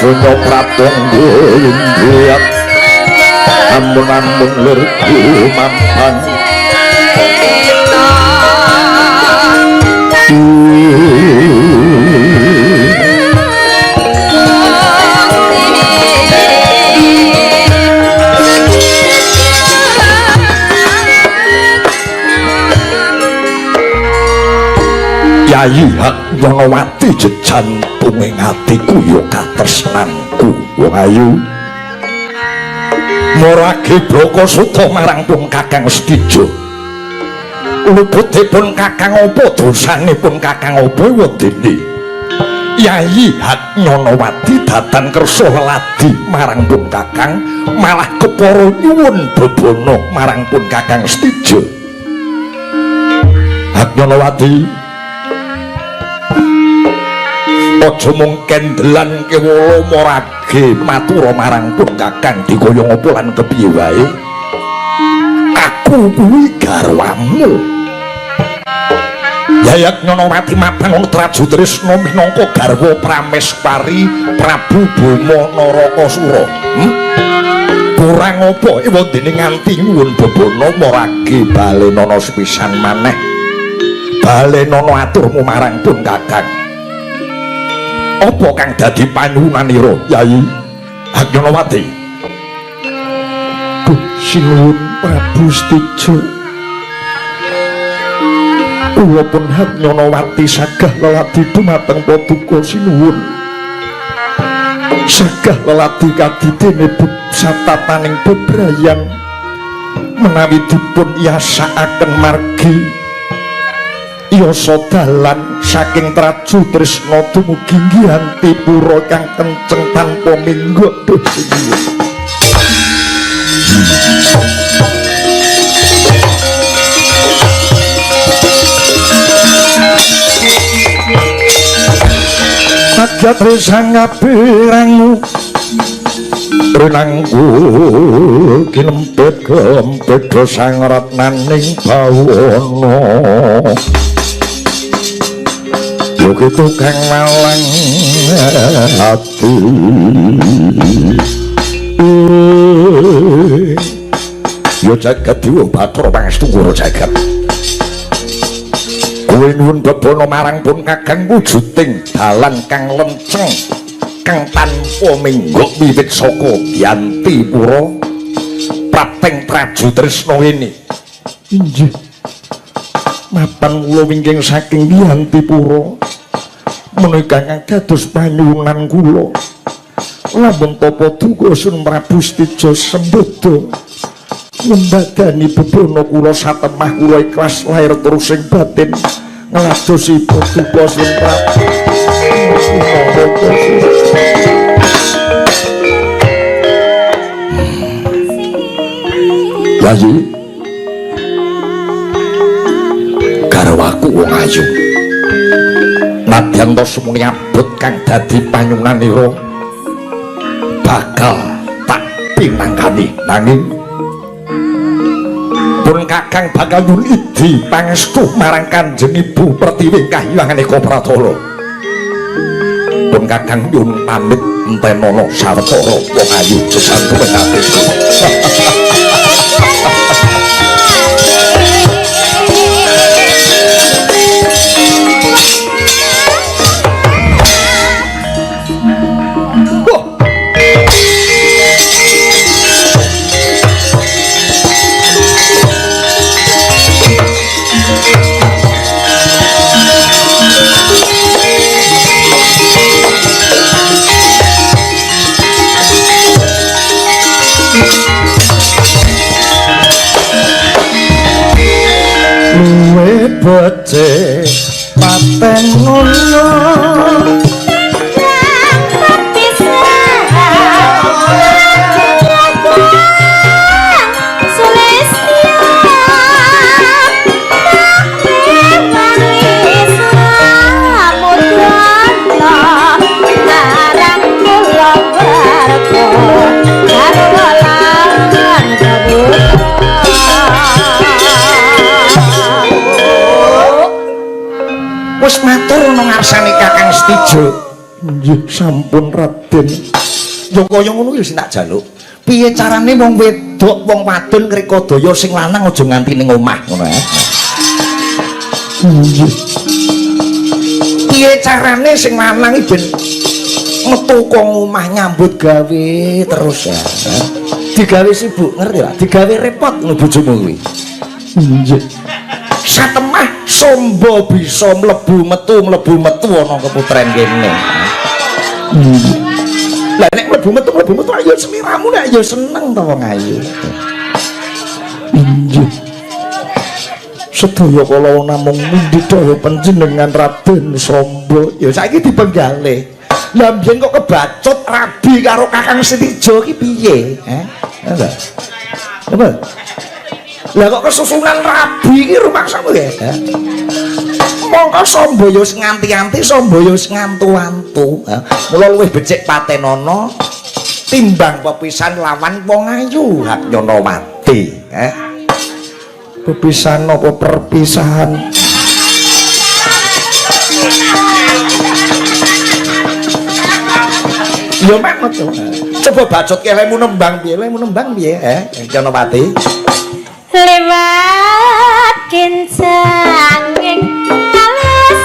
Sunya pratangga indriat amun-amun lir gumampang. Yayi Haknyonowati jejantunge atiku ya katresnanku wong ayu. Marage blaka suta marang pun Kakang Setija. Luputipun Kakang apa dosanipun Kakang apa wondene? Yayi Haknyonowati datan kersa leladi marang pun Kakang, malah kepara nyuwun bebana marang pun Kakang Setija. Haknyonowati, aja mung kendelan kewala marage matura marang pun Kakang dikaya ngapa lan kepiye wae. Aku kuwi garwamu. Yayi Haknyonowati mapan ana Traju Trisna minangka garwa Prameswari Prabu Boma Narakasura. Kurang apa ewandene nganti nyuwun bebana marage balenana sepisan maneh. Balenana aturmu marang pun Kakang. Apa kang dadi panyuwunanira Yayi Haknyonowati? Duh, sinuwun Prabu Setija, kula pun Haknyonowati sagah leladi dumateng paduka sinuwun. Sagah leladi kadidene bab satataning bebrayan menawi dipun yasakaken margi yasa dalan saking Traju Trisna dumugi Ngantipura kang kenceng tanpa minggu. Duh sinuwun. Sakyat risang ngabirangmu rinangku kinempit kempit sang ratnaning bawana. Yogi tukang malang hati. Yo jagat dewa Bathara Pangestu jagat. Kowe nyuwun bebana marang pun Kakang wujuding dalan kang lenceng kang tanpa minggok wiwit saka Yantipura prapteng Traju Trisna ini. Inggih. Mapan kula wingking saking Yantipura menika kang dados panyuwunan kula. Lamun tapa duka Sun Prabu Setija sembada nyembadani bebana kula satemah kula ikhlas lahir terus ing batin ngladosi paduka Sun Prabu. Yayi, garwaku wong ayu, nadyan ta semuni abot kang dadi panyuwunanira bakal tak pinangkani, nanging pun Kakang bakal nyuwun idi pangestu marang Kanjeng Ibu Pertiwi Kahyangan Eka Pratala. Pun Kakang nyuwun pamit entenana sawetara wong ayu jejantunge atiku. Becik paten ngono wis matur nang ngarsane Kakang Setija. Nggih sampun Raden. Ya kaya ngono kuwi sing tak jaluk. Piye carane wong wedok, wong wadon ngrekodaya sing lanang aja nganti ning omah ngono ae. Iya. Piye carane sing lanang iki ben metu kok omah nyambut gawe terus ya. Digawe sibuk, ngerti lah. Digawe repot ngono bojomu kuwi. Iya. Satemah Sombo bisa mlebu metu ana keputren kene. Iya. Lah nek mlebu metu ayo semiramu nek ya seneng to wong ayu. Inggih. Sedaya kala namung mundhidaya panjenengan Raden Sombo. Ya saiki dipenggale. Lah mbiyen kok kebacut rabi karo Kakang Setijo ki piye? Heh? Apa? Apa? Lah kok kesusunan rabi ki rumangsamu ya? Mongko Sombo ya wis nganti-anti, Sombo ya wis ngantu-antu. Mula luwih becik patenono timbang pepisan lawan wong ayu hak Nyonowati. Pepisan apa perpisahan? Ya manut to. Coba bacot kelemu nembang piye? Lemu nembang piye, Nyonowati? Lewat kencanging alas.